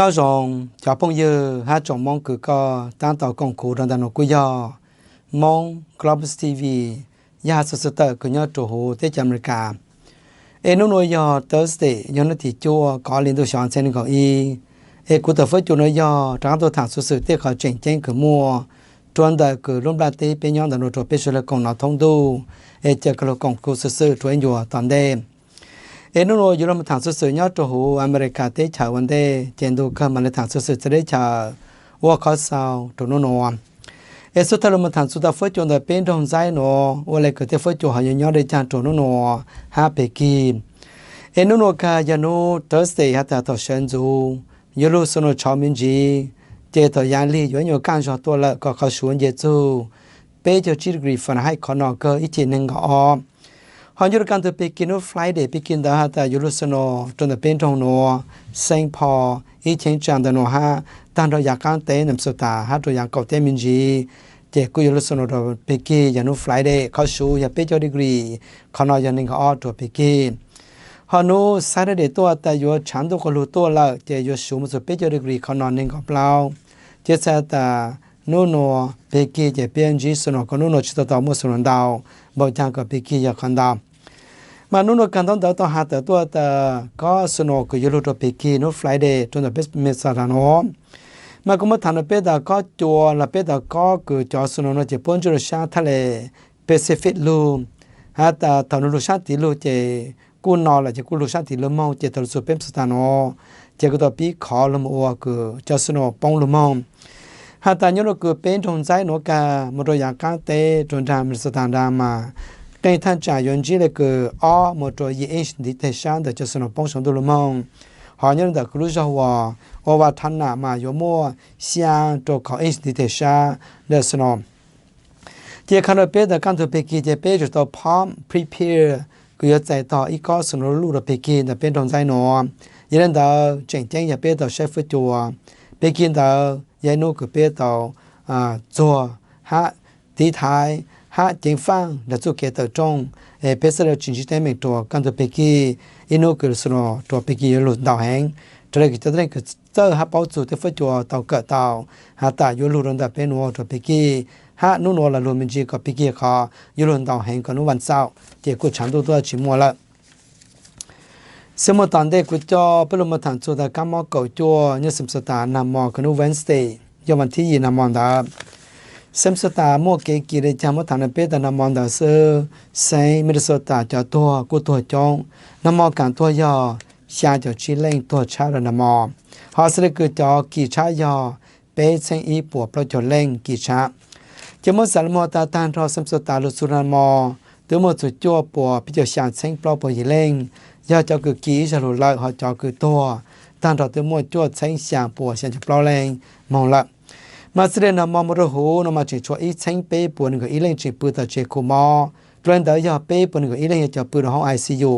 Nyob zoo cov phooj ywg hab tsoom Moob kws koj tab tom koom kuv rua ntawm nuav kuj yog Moob Global T V, yog has xov xwm tawm kws nyob rua huv teb chaws Amelikas. Es nub nuav yog Thursday, yog nub tim cuaj, kaum ob hli ntuj xyoo ob txhiab neeg nkaum ib. Es kuv tawm fuab cua nuav yog rov qaab tuaj thaam xuv xwm tej qhov tseem ceeb kws muaj rua ntawm kws lub nplaj teb peb nyob ntawm nuav rua peb suav dlawg koom nov thoob ntuj, es ca koj lug koom kuv xuv xwm rua ib ncua tom ntej. Es nub nuav yuav lug moog thaam xuv xwm nyob rua huv Amelikas teb chaws ua ntej, ces ntu kawg mam le thaam xuv xwm txawv teb chaws ua qhov xaus rua nub nuav. Es xub thawj lug moog thaam txug tau fuab cua ntawm peb nroog Ntxaib nuav, ua le kws tej fuab cua ho yuav nyob le caag rua nub nuav hab Pekig. Es nub nuav kag yog nub Thursday has tas thaum sawv ntxuv yuav lug snow tshauv me ntsis, ces thaum yaav lig yuav ib nyuas kaaj zog tuaj lawm kom qhov suav nce txug peb caug tsib degree Fahrenheit, qhov no kawg ib ceg neeg nkaum ob. Ho nyob rua kaaj ntug Pekig nub Friday, Pekig ntawd has tas yuav lug snow rua ntawm peb nroog nuav, Saint Paul ib cheeb tsam ntawm nuav hab taag nrho yaav qaab teb Minnesota hab rua yaav qaum teb me ntsis, ces kuj yuav lug snow rua Pekig yog nub Friday, qhov suav yog peb caug degree, qhov no yog neeg nkaum ob rua Pekig. Ho nub Saturday tuaj tas yuav tshaav ntuj quas lug tuaj lawm, ces yuav suav moog txug peb caug degree, qhov no neeg nkaum plaub. Ces txhais tas nub nuav Pekig ces peb ntsib snow, kom nub nuav tsi tau tau muaj snow ntau, npaum caag kom Pekig yog qhov ntau. Mas nub nuav kag ntaub ntawv tau has tawm tuaj tas kob snow kws yuav lug rua Pekig nub Friday rua ntawm peb Minnesota nuav. Mas kuv muab thaam rua peb tas kob cua los peb tas kob kws cov snow nuav ces puab ntsuj rua sab thaj le Pacific lug, has tas thaum nws lug sab tid lug ces kuj no lawm ces kuj lug sab tid lug moog, ces thaum lug txug peb Minnesota nuav ces kuj tau pib khov lug moog ua kws cov snow poob lug moog. Has tas nyob rua kws peb nroog Ntxaib nuav kag moog rua yaav qaab teb rua nraag Minnesota nraag mas qee thaaj tsaam yuav ntsib le kws ob moog rua yim inch ntiv teg sab ntawm cov snow poob saum ntuj lug moog. Ho nyob rua ntawm kws lub zog uas Owatonna mas yuav muaj xyaa rua kaum inch ntiv teg sab ntawm snow. Ces kha rua peb tas kaaj ntug Pekig ces peb tsum tau pom prepare kws yuav txais tog ib kob snow luj rua Pekig ntawm peb nroog Ntxaib nuav. Yog le ntawd tseem ceeb yog peb tau saib fuab cua. Pekig ntawd yog ib nub kws peb tau txuag hab tiv thaiv hab ceev faaj nrug txuj kev tawm rooj, es peb xaav le tsi ntsib teeb meem rua kaaj ntug Pekig, ib nub kws snow rua Pekig yuav lug ntau heev. Raws le kws cov teb leej kws txawj hab paub txug tej fuab cua tau kawm tau has tas yuav lug rua ntawm peb nuav rua Pekig, hab nub nuav los lug me ntsis kom Pekig qhov yuav lug ntau heev kom nub vas xaum ces kuj tshaav ntuj tuaj tsi muaj lawm. Xwb muaj tom ntej kuv coj peb lug moog thaam txug tas kaab mob kaum cuaj nyob Minnesota nag mo kws nub Wednesday, yog vas thib yim nag mo ntawd. Minnesota muaj kev kis le caag muab thaam rua peb tas nag mo ntawd xwb, xeev Minnesota cov tuag kuj tuag coob. Nag mo kaam tuag yog xyaa caum tsib leej tuag tshab rua nag mo. Ho xws le kws cov kis tshab yog peb txheeb ib puas plaub caug leej kis tshab. Ces muab xaav lug moog tas taag nrho Minnesota lug txug nag mo twb muaj txug cuaj puas peb caug xyaa txheeb plaub puas yim leej, yog cov kws kis ib zag lug lawm, ho cov kws tuag taag nrho twb muaj cuaj txheeb xyaa puas xyaa caum plaub leej moog lawm. Mas xws le nag mo moog rua huv no mas tseem tshuav ib txheeb peb puas nees nkaum ib leej tseem pw tom tsev khu mob, dlua le ntawd yog peb puas nees nkaum ib leej yog cov pw rua hoob I C U.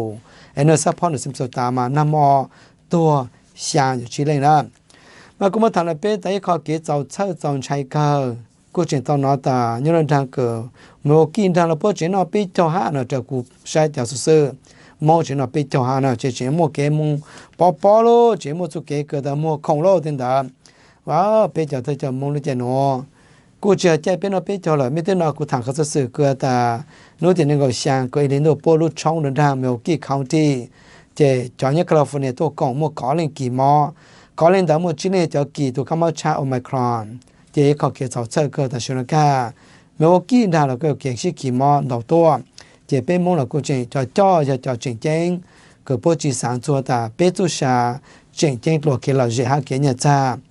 Es nwg xab phob nwg Minnesota mas nag mo tuag xyaa caum tsib leej lawm. Mas kuv muab thaam rua peb tas ib qho kev txaus txhawj txaus ntshai kawg, kuj tseem tau nov tas nyob rua nraag kws Milwaukee nraag los puab tseem noj peb caug hab no, raws kuv saib cov xuv xwm, Moob tseem noj peb caug hab no, tseem tseem muaj kev moog pob pob lug, tseem muaj txuj kev kws tas muag khoom lug tej ntawd. Peb cov thawj coj Moob lub caij nuav kuj tsi yog caij peb noj peb caug lawm. Mej twb nov kuv thaam qhov xuv xwm kws tas nub tim nees nkaum xyaa kaum ib hli ntuj puab lub tshoob rua nraag Milwaukee County, ces cov nyob California tuaj koom muaj kaum ob leej kis mob, kaum ob leej ntawd muaj tsib leej cov kis tug kaab mob tshab Omicron. Ces ib qho kev txaus txhawj kawg tam sim nuav kag, Milwaukee nraag los kuj kev sib kis mob ntau tuaj. Ces peb Moob los kuj tseem cov coj yog cov tseem ceeb kws puab tsi xaav txug tas peb txuj sa tseem ceeb dlua kev lom zem hab kev nyaj txag.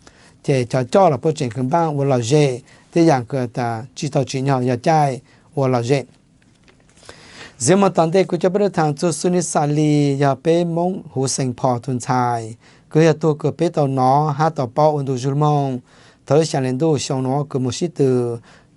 Ces cov coj los puab tseem kws npaaj ua lom zem tej yaam kws tas tsi tau tsim nyog yog caij ua lom zem. Ntxiv moog tom ntej kuv coj peb lug thaam txug Sunny Xalis, yog peb Moob huv Saint Paul tug ntxhais, kws yog tug kws peb tau nov hab tau paub ua ntu zug lug moog. Thaum lub xyaa hli ntuj xyoo nuav kws moog sib tw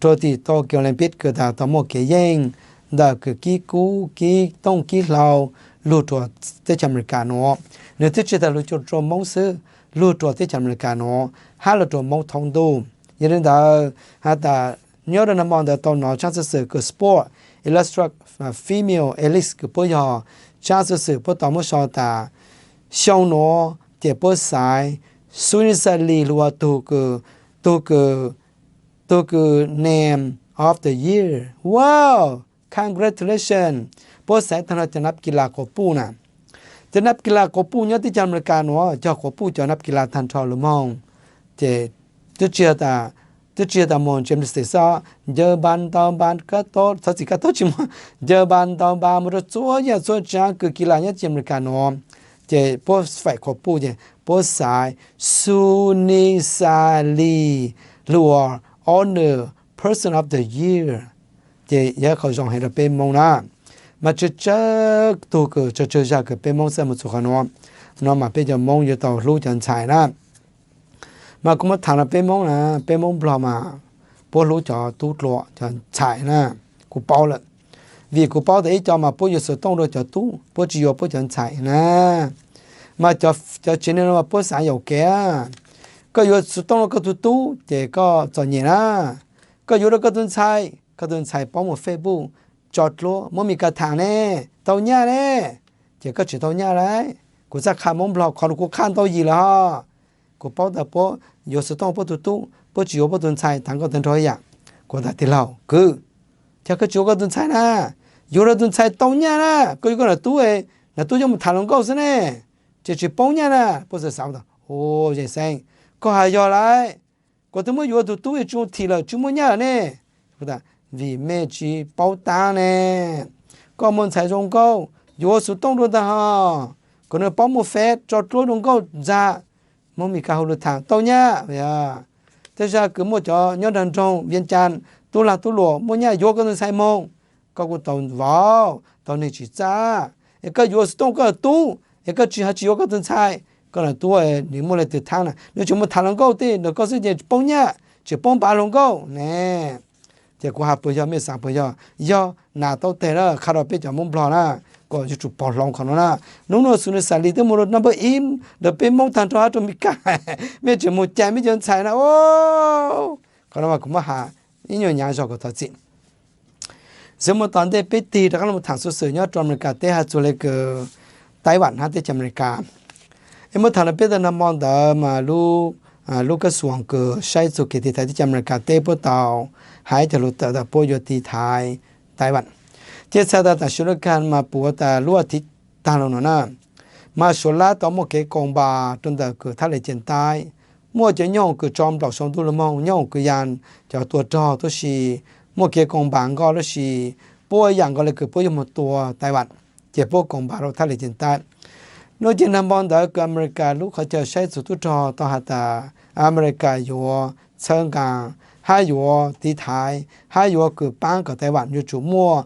rua tim Tokyo Olympic kws tas tau muaj kev yeej ntawm kws kib kub kib tooj kib hlau lug rua teb chaws Amelikas nuav. Nwg twb tsi tas lug rua Moob xwb, lug rua teb chaws Amelikas nuav hab lug rua Moob thoob ntuj. Yog le ntawd has tas nyob rua nag mo ntawd tau nov tsab xuv xwm kws Sports Illustrated Female Athletes kws puab yog tsab xuv xwm puab tau muab sau tas xyoo nuav ces puab xaiv Sunny Salee los ua tug kws, tug kws, tug kws name of the year. Wow, congratulations. Puab xaiv taag nrho cov nab kis las quas puj na. Cov nab kis las quas puj nyob teb chaws Amelikas nuav cog quas puj cov nab kis las taag nrho lug moog. Ces twb tsi yog tas moog James State xwb, ncaws npas ntaus npas kab tob, txhob txim kab tob tsi muaj, ncaws npas ntaus npas moog rua txhua yaam txhua tsaav kws kis las nyob teb chaws Amelikas nuav. Ces puab faim quas puj ces puab xaiv Sunny Salee lug ua Honor Person of the Year. Ces yog qhov zoo heev rua peb Moob na. Mas tsawg tsawg tug kws tsawg tsawg zag kws peb Moob xaav moog txug qhov nuav, no mas peb cov Moob yuav tau hlub cov ntxhais na. Mas kuv muab thaam rua peb Moob na, peb Moob Nplog mas puab hlub cov tub dlua cov ntxhais na. Kuv paub lawm, vim kuv paub tas ib co mas puab yuav xuv tooj rua cov tub, puab tsi yuav puab cov ntxhais na. Mas cov tsev neeg no mas puab xaav yaum kev, koj yuav xuv tooj rua koj tug tub ces koj txom nyem na. Koj yuav rua koj tug ntxhais, koj tug ntxhais paub moog Facebook, tso dluab, muab Mis Kas thaam ne, tau nyaj ne, ces koj tseem tau nyaj lawm. Kuv txhaj qha Moob Nplog, qhov nuav kuv qha ntau yim lawm hos. Kuv paub tas puab yuav xuv tooj puab tug tub, puab tsi yuav puab tug ntxhais, tag nkauj tag nrho ib yaam. Kuv tas tij laug kwv, cas koj tsi yuav koj tug ntxhais na? Yuav rua tug ntxhais tau nyaj na, koj yuav koj nam tub, nam tub yuav moog thaam hluas nkauj xwb ne, ces tseem poob nyaj na. Puab xav xav tas, Yeej Xeeb, koj has yog lawm, kuv twb muab yuav tug tub es tsi thim lawm tsi muaj nyaj lawm ne. Vim mej tsi paub taab ne, koj muaj ntxhais zoo nkauj, yuav xuv tooj rua ntag hos, kom nwg paub muaj feb, tso dluab zoo nkauj ntxag, muab Mis Kas hu lug thaam tau nyaj. Tej zag kws muaj cov nyob nraag nroog Vias Cas, tub lag tub luam muaj nyaj yuav koj tug ntxhais moog, koj kuj tau vauv tau neeg tsim txaj. Es koj yuav xuv tooj koj tub es koj tsi has tsi yuav koj tug ntxhais, koj nam tub nws muaj leej twg thaab na, nws tseem muaj thaam hluas nkauj tej nrog koj xwb ces poob nyaj, tseem poob npav hluas nkauj ne. Ces kuv has puas yog, mej xaav puas yog? Yog, nas tau teg lawm, qha rua peb cov Moob Nplog na, kom yuav tsum pov hloov qhov nuav na. Nub nua Sunny Salee twb moog rua number ib ntawm peb Moob taag nrho hab rua Mis Kas, mej tseem moog cais mej cov ntxhais na. Qhov nuav mas kuv muab has ib nyuag nyav zog kom thov txim. Xwb muaj tom ntej peb tig rov qab los thaam xuv xwm nyob rua Amelikas teb has txug le kws Taiwan hab teb chaws Amelikas. Es muab thaam rua peb tas nag hmo ntawd mas lub, lub kab xuam kws saib txug kev tiv thaiv teb chaws Amelikas teb puab tau hais cov lug tawm tas puab yuav tiv thaiv Taiwan. Ces txhais tas tam sim nuav kag mas puav tas lub a thiv taag lug nuav na, mas Suav lab tau muaj kev koom npas rua ntawm kws thab le ceem taib, muaj cov nyoob hoom kws tso nplaum sau ntuj lug moog, nyoob hoom kws ya cov tua rog tuab si, muaj kev koom npas nkoj lub si, puab yaam nkaus le kws puab yuav moog tua Taiwan, ces puab koom npas rua thab le ceem taib. Nub ces nag hmo ntawd kws Amelikas lub qhov chaw saib txug tub rog tau has tas Amelikas yuav txhawb nqaa hab yuav tiv thaiv hab yuav kws paab kom Taiwan yuav tsum muaj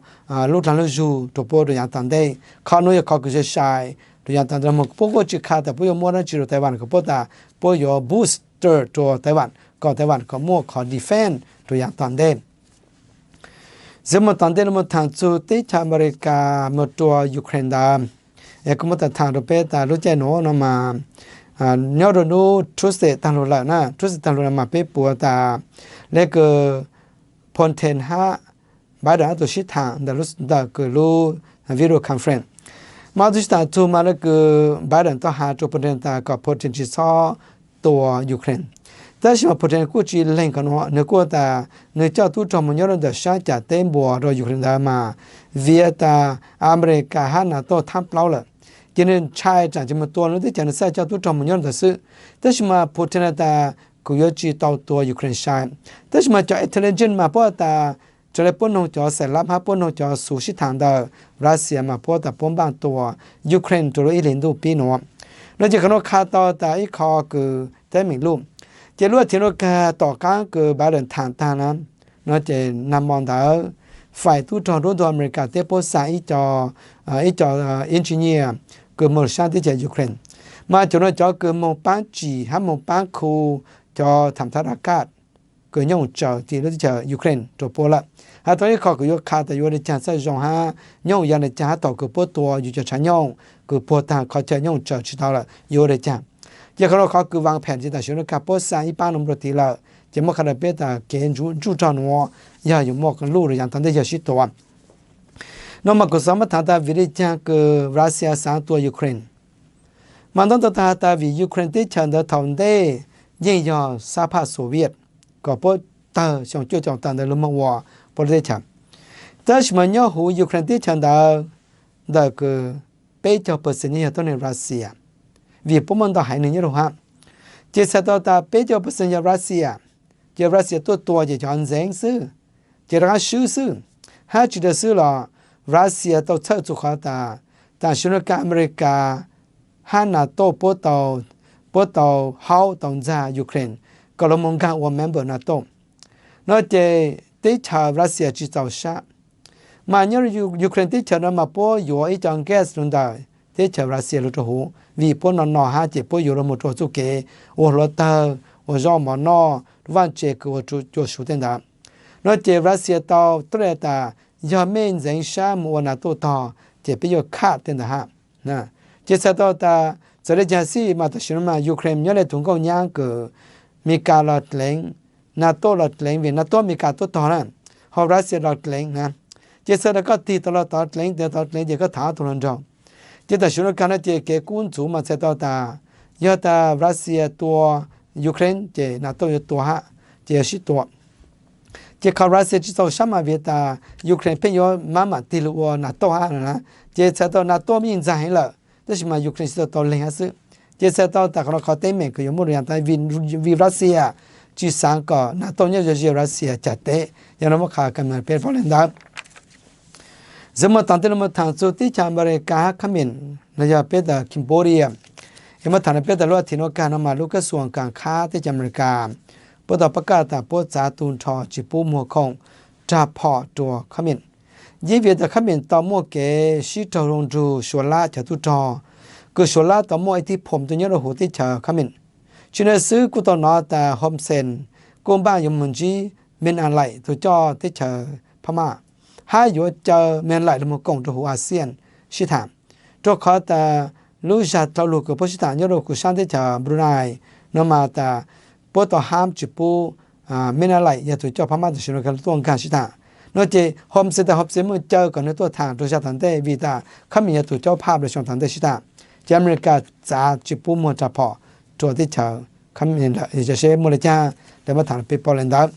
lub dlaag lub zug rua puab rua yaav tom ntej. Qhov nuav yog qhov kws sai sai rua yaav tom ntej, puab kuj tsi qha tas puab yuav muab dlaab tsi rua Taiwan kom puab tas puab yuav booster rua Taiwan kom Taiwan kom muaj qhov defense rua yaav tom ntej. Xwb muaj tom ntej lug moog thaam txug teb chaws Amelikas moog rua Ukraine ntawd. Es kuv muab tau thaam rua peb tas lub caij nuav no mas nyob rua lub Tuesday taag lug lawm na, Tuesday taag lug lawm mas peb puav tas le kws Putin hab Biden ob tug sib thaam ntawm kws lub video conference. Mas ob tug sib thaam txug mas le kws Biden tau has rua Putin tas kom Putin tsi txhob tua Ukraine. Tab sis mas Putin kuj tsi leeg qhov nuav, nwg kuj tas nwg coj tub rog moog nyob rua ntawm sab cam teb npuas rua Ukraine ntawd mas vim tas Amelikas hab NATO thaab plaub lawm, ces nwg ntshai tsaam tsi moog tua lub teb chaws, nwg xav coj tub rog moog nyob ntawd xwb. Tab sis mas Putin has tas kuv yuav tsi tau tua Ukraine sai. Tab sis mas cov intelligence mas puab tas, raws le puab noog cov xais lab hab puab noog cov xuv sib thaam ntawm Russia mas puab tas puab npaaj tua Ukraine rua lub ib hlis ntuj pib nuav. No ces qhov nuav qha tau tas ib qho kws teeb meem luj. Ces lub a thiv nuav kag tom qaab kws Biden thaam taag na, no ces nag hmo ntawd faim tub rog nruab ntug Amelikas teb puab xa ib co, ib co engineer kws moog saab teb chaws Ukraine. Mas cov nuav cov kws moog paab tsim hab moog paab khu cov thaam thav da kaj kws nyooj tsaws tim lub teb chaws Ukraine rua puab lawm. Has tau ib qho kws yuav qha tas yuav ua le caag txhaj zoo hab nyooj ya le caag hab thaum kws puab tua yug cov tshav nyooj kws puag taag qhov chaw nyooj tsaws tsi tau lawm yuav ua le caag. Ces qhov nuav qhov kws vaam phem ces tam sim nuav kag puab xa ib paab nuav rua tid lawm, ces muab qha rua peb tas kev ntsuj rog nuav yog yuav muaj luj rua yaav tom ntej yog sib tua. No mas kuv xaav muab thaam tas vim le caag kws Russia xaav tua Ukraine. Mas ntaub ntawv tau has tas vim Ukraine teb chaws ntawd thaum ntej yeej yog sab phaj Soviet, kom puab tawg xyoo cuaj caum tawm ntawd lug moog ua puab lub teb chaws. Tab sis mas nyob huv Ukraine teb chaws ntawd, ntawm kws peb caug percent yeej yog tuab neeg Russia, vim puab muaj ntau haiv neeg nyob rua hab. Ces txhais tau tas peb caug percent yog Russia, ces Russia tuaj tua ces cov ntxeev xwb, ces rov qab swb xwb. Hab tsi tas swb los Russia tau txhawj txug qhov tas, tam sim nuav kag America hab NATO puab tau, puab tau haub tau ntxag Ukraine kom lug moog nkaag ua member NATO. No ces teb chaws Russia tsi txaus sab. Mas nyob Ukraine teb chaws no mas puab yuav ib co gas lug ntawm teb chaws Russia lug rua huv, vim puab no no hab ces puab yuav lug moog rua txuj kev ua hluav tawg, ua zaub mov noj, vaaj tse kws ua cua suv tej ntawd. No ces Russia tau tuab le tas, yog mej ntxeev sab moog ua NATO tog ces peb yuav kham tej ntawd hab. Ces txhais tau tas txawm le caag xwb mas tam sim nuav mas Ukraine nyob le tug nkauj nyab kws Amelikas los dleev, NATO los dleev vim NATO Amelikas tuab tog na, ho Russia los dleev na. Ces txhais tas koj tig tau los tod dleev, tig tod dleev ces koj tham ob tug hluas nraug. Ces tam sim nuav kag no ces kev kub ntxuv mas txhais tau tas, yog tas Russia tua Ukraine ces NATO yuav tua hab, ces yuav sib tua. Ces qhov Russia tsi txaus sab mas vim tas Ukraine pheej yuav maj mam tig lug ua NATO hab na, ces txhais tau NATO yeej ntxag heev lawm tab sis mas Ukraine tsi tau tau leeg hab xwb. Ces txhais tau tas qhov no qhov teeb meem kws yuav muaj lug yaam tas vim Russia tsi xaav kom NATO nyob ze ze Russia cam teb. Yog no muab qha kam peb paub le ntawd. Xwb muaj taam tej lug moog thaam txug teb chaws Amelikas hab Khab Mim, los yog peb tas Cambodia. Es muab thaam peb tas lub a thiv nuav kag no mas lub kab xuas kaam khab teb chaws Amelikas puab tau pab kaj tas puab txav tug nrho tsis pub muag khoom rag phom rua Khab Mim. Yeej vim tas Khab Mim tau muaj kev sib raug zoo nrug Suav Lab cov tub rog, kws Suav Lab tau muaj ib thib phom tuaj nyob rua huv teb chaws Khab Mim. Tsi tas xwb kuj tau nov tas Hun Sen kuj npaj yuav moog ntsib Min Aung Hlaing tug coj teb chaws Phab Maj, hab yuav caw Min Aung Hlaing lug moog koom rua huv ASEAN sib thaam. Rua qhov tas lub zag dlhau lug kws puab sib thaam nyob rua huv saab teb chaws Brunei no mas tas puab tau hab tsis pub Min Aung Hlaing yog tug coj Phab Maj tam sim nuav tuaj nkaag sib thaam. No ces Hun Sen tas Hun Sen muaj caw kom nwg tuaj thaam rua zag tom ntej vim tas Khab Mim yog tug coj phaj rua xyoo tom ntej sib thaam. Ces Amelikas txav tsis pub muag rag phom rua teb chaws Khab Mim lawm, seb muaj le caag, lawv muab thaam peb paub le ntawd.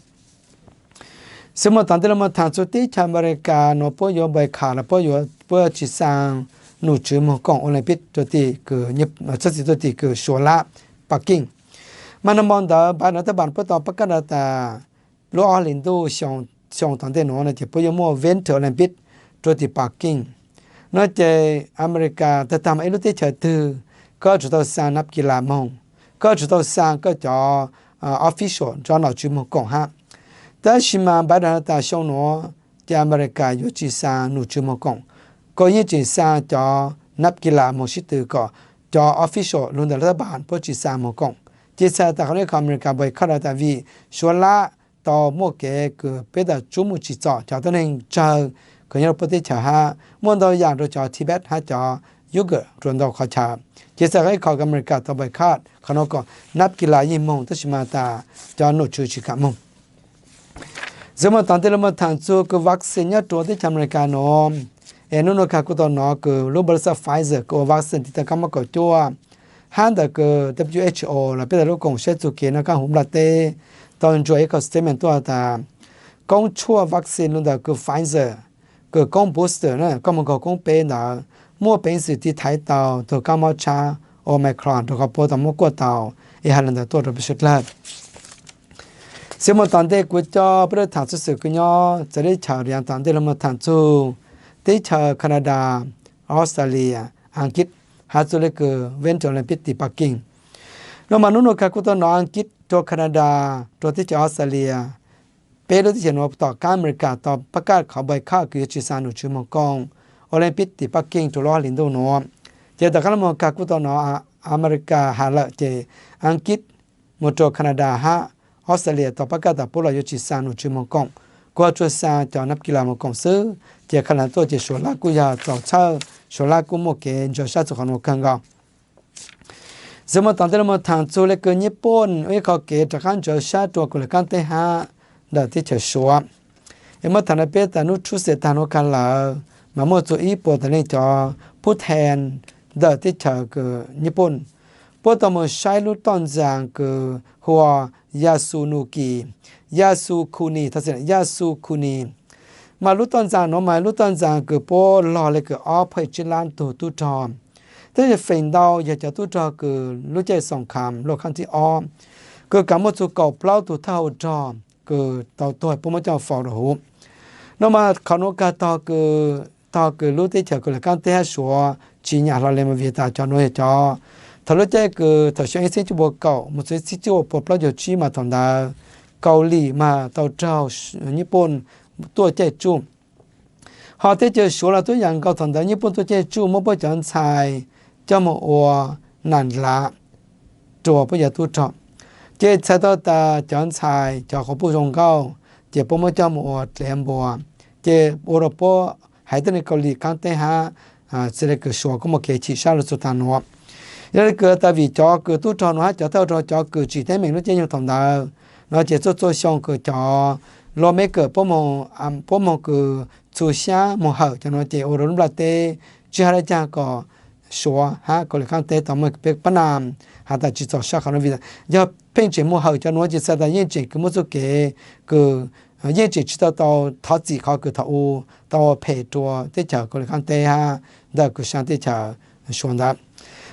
Xwb muaj taam tej lug moog thaam txug teb chaws Amelikas nuav puab yuav npais kham los puab yuav, puab tsis xaa nom tswv moog koom Olympic rua tim kws, txhob txwm tuaj tim kws Suav Lab, Pakiin. Mas nag hmo ntawd Biden tab pas puab tau pab kaj tas lub ob hlis ntuj xyoo tom ntej nuav no ces puab yuav muaj Winter Olympic rua tim Pakiin. No ces Amelikas tag tag mas ib lub teb chaws twg koj tsuas tau xaa nab kis las moog, koj tsuas tau xaa koj cov official cov nom tswv moog koom hab. Tab sis mas Biden has tas xyoo nuav ces Amelikas yuav tsis xaa nom tswv moog koom, koj yeej tseem xaa cov nab kis las moog sib tw kom cov official lug ntawm lub tab pas puab tsis xaa moog koom. Ces txhais tas qhov no ib qho Amelikas npais khaj tas vim Suav Lab tau muaj kev kws peb tas tsuj mus tsim txom cov tuab neeg tsawg kws nyob rua puab teb chaws hab muaj ntau yaam rua cov Tibet hab cov Uyghur rua ntau qhov chaw. Ces txhais ib qho kws Amelikas tau npais khaj qhov nuav kom nab kis las yeej moog tab sis mas tas cov nom tswv tsis kam moog. Xwb muaj taam tej lug moog thaam txug kws vaccine nyob rua teb chaws Amelikas nuav, es nub nuav kag kuj tau nov kws lub npawb lub xab Pfizer kws ua vaccine tiv thaiv kaab mob kaum cuaj hab ntawm kws WHO los peb tas lub koom saib txuj kev noj kaab huv nplaj teb tau ntsuas ib qho statement tuaj tas koob tshuaj vaccine lug ntawm kws Pfizer kws koob booster na, koob moog nkaug koob peb ntawd muaj peev xwm tiv thaiv tau tug kaab mob tshab Omicron rua qhov puab tau muab kuaj tau ib haiv le ntawd tuaj rua peb suav dlawg. Xwb muaj tom ntej kuv coj peb lug thaam txug xwm kws nyob txawv teb chaws, yog tom ntej lug moog thaam txug teb chaws Canada, Australia, Ankit, hab txug le kws Winter Olympic tim Pakiin. No mas nub nuav kag kuj tau nov Ankit rua Canada rua teb chaws Australia, peb lub teb chaws nuav tom qaab Amelikas tau pab kaj qhov npais khaj kws yuav tsis xaa nom tswv moog koom Olympic tim Pakiin rua lub ob hlis ntuj nuav. Ces tom qaab lug moog kag kuj tau nov Amelikas has lawm ces Ankit moog rua Canada hab Australia tau pab kaj tas puab los yuav tsis xaa nom tswv moog koom, kuv ho tsuas xaa cov nab kis las moog koom xwb. Ces Canada tuaj ces Suav Lab kuj yog txaus txhawj, Suav Lab kuj muaj kev ntsaws sab txug qhov nuav kawg nkaus. Xwb muaj tom ntej lug moog thaam txug le kws Nyij Pooj ua ib qho kev rov qaab ntsaws sab rua kuv lwm kaab teb hab ntawm teb chaws Suav. Es muab thaam le peb tas nub Tuesday taag nuav kag lawm mas muaj txug ib puas tas leej cov pub then ntawm teb chaws Nyij Pooj. Puab tau moog saib lub toj ntxas kws hu ua Yasukuni, Yasukuni, Yasukuni. Mas lub toj ntxas nuav mas lub toj ntxas kws puab log le kws ob phav tsib lab tug tub rog. Twb yog feem ntau yog cov tub rog kws lub caij xoom kham lub khaab thib ob, kws kav muaj txug kaum plaub tug thawj hauv rog kws tau tuag puab muab coj faus rua huv. No mas qhov nuav kag tog kws lub teb chaws Kauslim Kaab Teb hab Suav tsi nyam hlo le mas vim tas cov nuav yog cov, thaum lub caij kws thaum xyoo ib txhiab cuaj puas kaum moog txug ib txhiab cuaj puas plaub caug tsib mas thaum ntawd Kauslim mas tau raug Nyij Pooj tuaj caij tsuj. Ho teb chaws Suav los tub yaam nkaus, thaum ntawd Nyij Pooj tuaj caij tsuj muab puab cov ntxhais coj moog ua nam lav rua puab cov tub rog. Ces txhais tau tas cov ntxhais cov quas puj zoo nkauj ces puab muab coj moog ua dlev npua, ces ua rua puab haiv tuab neeg Kauslim Kaab Teb hab xws le kws Suav kuj muaj kev chim sab lug txug taag nuav. Yog le kws tas vim cov kws tub rog nuav hab cov thawj rog cov kws tsim teeb meem lub caij nyoog thaum ntawd no ces txhua txhua xyoo kws cov lawmej kawm puab moog kws txug xyab moog hawm cov nuav ces ua rua lub nplaj teb tsi hab le caag kom Suav hab Kauslim Kaab Teb tau muaj peb pab nam has tas tsi txaus sab qhov nuav vim yog pheej tseem moog hawm cov nuav ces txhais tas yeej tseem kws muaj txuj kev kws yeej tseem tsi tau tau thov txim qhov kws thaum u tau ua phem rua teb chaws Kauslim Kaab Teb hab ntawm kws sab teb chaws Suav ntawd.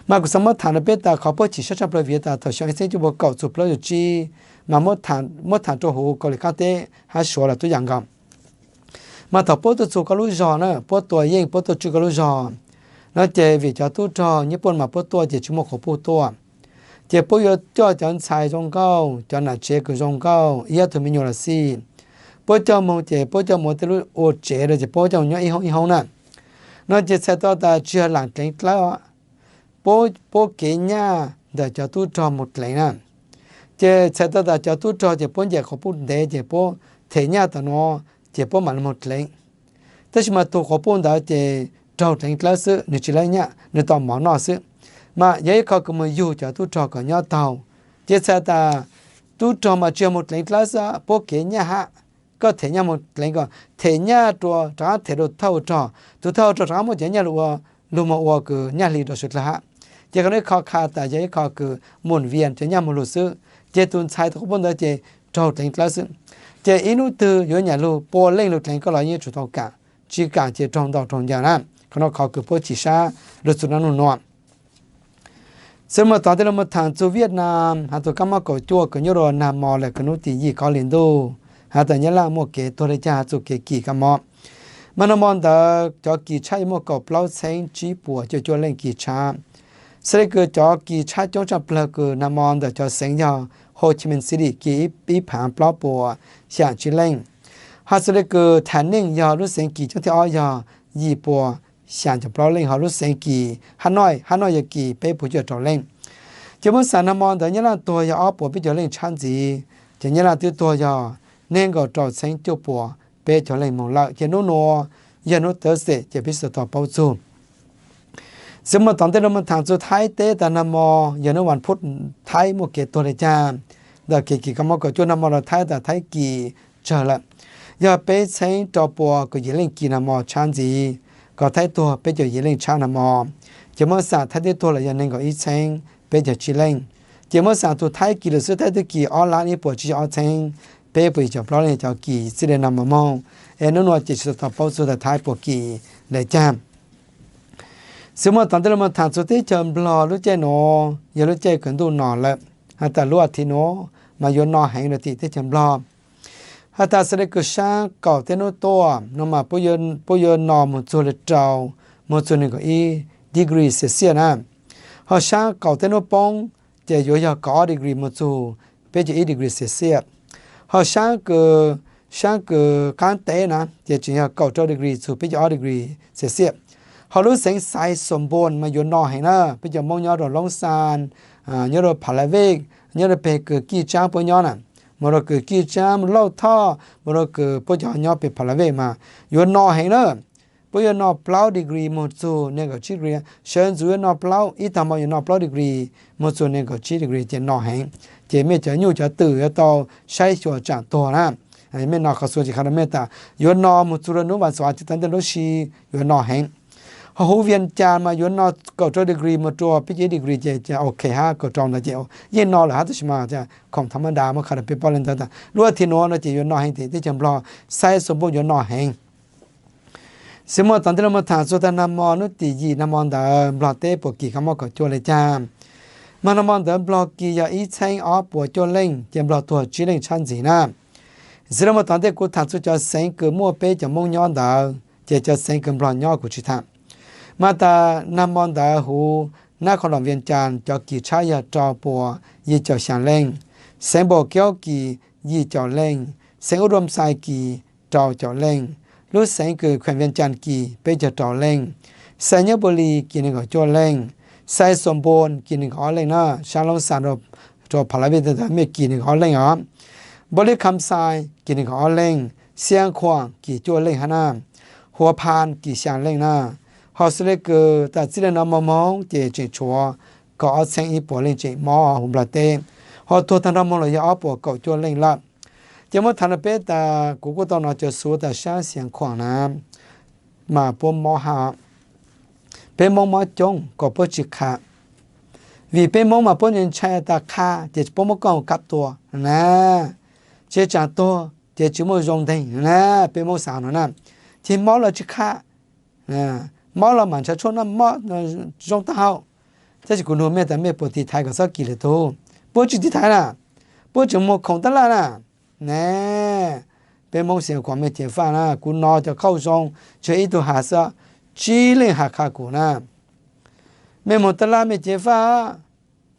Mas kuv xaav muab thaam rua peb tas qhov puab chim sab tshaj plawg vim tas thaum xyoo ib txhiab cuaj puas kaum txug plaub caug tsib mas muab thaam rua huv Kauslim Kaab Teb hab Suav los tub yaam nkaus. Mas thaum puab tuaj txug koj lub zog na, puab tua yeej puab tuaj tswj koj lub zog no ces vim cov tub rog Nyij Pooj mas puab tuaj ces tsi muaj quas puj tuaj, ces puab yuav coj cov ntxhais zoo nkauj, cov nam tsev kws zoo nkauj, ib ob tug me nyuam los xij, puab coj moog ces puab coj moog tej lub ua tsev rua ces puab coj moog nyob ib hoob ib hoob na. No ces txhais tau tas tsi yog laam dleev dlawb, puab kev nyaj ntawm cov tub rog moog dleev na. Ces txhais tau tas cov tub rog ces puab ncaim quas puj ntev ces puab them nyaj tom nuav ces puab mam li moog dleev. Tab sis mas tug quas puj ntawd ces raug dleev dlawb xwb, nwg tsi lawb nyaj, nwg tau mov noj xwb. Mas yog ib qho kws moog yug cov tub rog kom nyob taug. Ces txhais tas tub rog mas tsi yog moog dleev dlawb xwb, puab kev nyaj hab, koj them nyaj moog dleev kom them nyaj rua rov qaab them rua thawj rog, tug thawj rog rov qaab muab cov nyaj lug ua, lug moog ua kws nyaj hli rua suav dlawg hab. Ces qhov nuav ib qho qha tas yog ib qho kws moog vias cov nyaj moog lug xwb, ces tug ntxhais tug quas puj ntawd ces raug dleev dlawb xwb. Ces ib nub twg yuav nyam lug puas leej lug dleev koj los yeej yuav tsum tau kaam, tsi kaam ces raug ntaus raug ncaws na. Qhov nuav qhov kws puab chim sab lug txug nub nuav. Xwb mas tod tej lug moog thaam txug Viaj Nam has tug kaab mob kaum cuaj kws nyob rua nag mo lawm kws nub tim yim kaum hli ntuj, has tas Nyab Laj muaj kev tuag le caag has txug kev kis kaab mob. Mas nag mo ntawd cov kis tshab yuav muaj kaum plaub txheeb tsib puas cuaj cuaj leej kis tshab. Xws le kws cov kis tshab coob tshaj plawg kws nag mo ntawm cov xeev yog Ho Chi Minh City kis ib phav plaub puas xyaa tsib leej. Ho xws le kws Thav Neej yog lub xeev kis coob thib ob yog yim puas xyaa caum plaub leej, ho lub xeev kis Hanoi, Hanoi yog kis peb puas cuaj caum rau leej. Ces muab xaam nag mo ntawd Nyab Laj tuag yog ob puas peb caug leej tshab ntxiv, ces Nyab Laj twb tuag yog neeg nkaum rau txheeb cuaj puas peb caug leej moog lawm. Ces nub nuav yog nub Thursday ces peb sawv daws tau paub txug. Xwb mas tom ntej lug moog thaam txug Thaib teb tas nag mo yog nub vas phuv, Thaib muaj kev tuag le caag ntawm kev kis kaab mob kaum cuaj. Nag mo rua Thaib tas Thaib kis tsawg lawm, yog peb txheeb rau puas kaum yim leej kis nag mo tshab ntxiv, kom Thaib tuag peb caug yim leej tshab nag mo. Ces muab xaam Thaib twb tuag lawm yog neeg nkaum ib txheeb peb caug tsib leej. Ces muab xaam tug Thaib kis lawm xwb, Thaib twb kis ob lab ib puas tsib caug ob txheeb peb puas yim caum plaub leej cov kis txij le nag mo moog. Es nub nuav ces sawv daws tau paub txug tas Thaib puas kis le caag. Xwb mas tom ntej lug moog thaam txug teb chaws Nplog lub caij nuav yog lub caij kws ntuj no lawm, has tas lub as thiv nuav mas yuav no heev rua tim teb chaws Nplog. Has tas xws le kws saab kaum tej nub tuaj no mas puab yuav no moog txug le rau, moog txug neeg nkaum ib degree Celsius na. Ho saab kaum tej nub poob ces yuav yog kaum ob degree moog txug peb caug ib degree Celsius. Ho saab kws qaab teb na ces tseem yog kaum rau degree txug peb caug ob degree Celsius. Ho lub xeev Xais Xoom Npoos mas yuav no heev na, peb cov Moob nyob rua Loob Xas, nyob rua Pha La Vej, nyob rua peg kws Kij Tsaab puab nyob na, moog rua kws Kij Tsaab, Lauj Thoj, moog rua kws puab cov nyob peg Pha La Vej mas yuav no heev na. Puab yuav no plaub degree moog txug neeg nkaum tsib degree, sawv ntxuv yuav no plaub, ib tag hmo yuav no plaub degree moog txug neeg nkaum tsib degree ces no heev. Ces mej cov nyuj cov twm yuav tau saib xyuas tsaam tuag na. Mej no qhov xua ces qhov no mej tas yuav no moog txug rua nub vas xuv as thiv tom ntej lub si yuav no heev. Huv Vias Cas mas yuav no kaum rau degree mus rua peb caug ib degree ces ok hab, kaum rau ntawd ces yeej no lawm hab, tab sis mas khoom tha ma da muab khav rau peb paub le ntawd tas lub a thi nuav no ces yuav no heev, teb chaws Nplog xaiv xua npuj yuav no heev. Xws muaj tom ntej los tham txug tag nag mo nub tim yim nag mo ntawd Nplog teb puas kis kab mob kaum cuaj le caag. Mas nag mo ntawd Nplog kis yog ib txheeb ob puas cuaj leej, ces Nplog tuag tsib leej tshab ntxiv na. Xws le muaj tom ntej kuv tham txug cov xeev kws muaj peb cov Moob nyob ntawd, ces cov xeev kws Nplog nyob kuv tsis tham. Mas tas nag mo ntawd huv nab qhov loom Vias Cas cov kis tshab yog rau puas yim caum xyaa leej, xeev Npaum Kaub kis yim caum leej, xeev Ub Dua Xais kis rau caum leej, lub xeev kws khueem Vias Cas kis peb caug rau leej, xais Nyab Npua Lis kis nees nkaum cuaj leej, xais Xuas Npua kis nees nkaum ob leej na, Xaab Loob Xas rau Pha La Vij ntawd mej kis nees nkaum ob leej os, Npua Lis Kham Xais kis nees nkaum ob leej, Xia Khuam kis cuaj leej hab na, Huas Phas kis xyaa leej na. Ho xws le kws tas txij le nuav moog moog ces tseem tshuav kaum ob txheeb ib puas leej tseem mob huv Nplog teb, ho tuag tag nrho moog los yog ob puas kaum cuaj leej lawm. Ces muab tham rau peb tas kuv kuj tau nov cov xuv tas sab Xia Khuam na mas puab mob hab. Peb Moob mob coob kom puab tsis qha, vim peb Moob mas puab ntshai tas qha ces puab muab koj kab tua na, tsis tsaam tuag ces tsis muaj zoo nteeg na. Peb Moob xaav no na, ces mob los tsis qha, mob los mam ntshav tshuaj noj mob zoo taub hau. Tab sis kuv nug mej tas mej puas tiv thaiv kom txhob kis lwm tug? Puab tsis tiv thaiv na, puab tseem muag khoom taj laj na. Ne, peb Moob Xia Khuam mej ceev faj na, kuv nov cov qauj zoo tsis yog ib tug has xwb, tsib leej has qha kuv na. Mej muag taj laj mej ceev faj,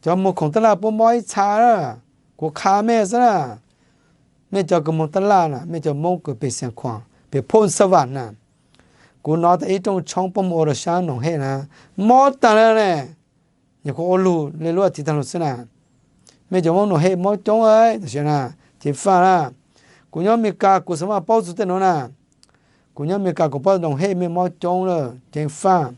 cov muag khoom taj laj puab mob ib txha, kuv qha mej xwb na. Mej cov kws muag taj laj na, mej cov Moob kws pem Xia Khuam pem Phooj Xa Vam na, kuv nov tas ib rooj tshoob puab muab ua rau sab Noom Hej na, mob taag le ne. Nyuam qhuav ua lug le lub a thiv taag lug xwb na. Mej cov Moob Noom Hej mob coob tam sim na, ceev faj na. Kuv nyob Mes Kas kuv xav mas paub txug tej nuav na. Kuv nyob Mes Kas kuv paub Noom Hej mej mob coob lawm, ceev faj.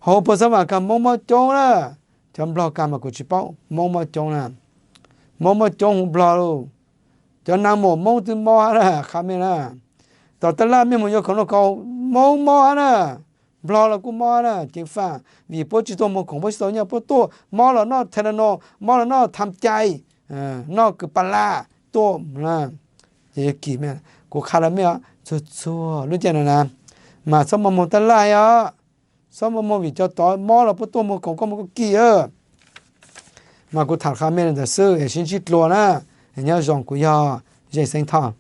Hauv Phooj Xa Vam kag Moob mob coob lawm, cov Nplog kag mas kuv tsis paub, Moob mob coob na. Moob mob coob huv Nplog lauj. Cov nag mum Moob twb mob hab na, qha mej na. Tom taj laj mej mus yuav khoom noj khoom haus Moob mob hab na. Nplog los kuj mob hab na, ceev faj, vim puab tsis tuaj muag khoom, puab tsis tau nyiaj, puab tuaj mob los noj Tylenol, mob los noj Tham Cai, noj kws pa laj tuaj. Ces yog kis mej, kuv qha rau mej txhua txhua lub caij no na, mas txhob muag muag taj laj os. Txhob muag muag vim cov tod mob los puab tuaj muag khoom koj muag koj kis. Mas kuv tham qha mej le ntawd xwb es sib ntsib dlua na, nyob zoo, kuv yog Zeej Xeeb Thoj.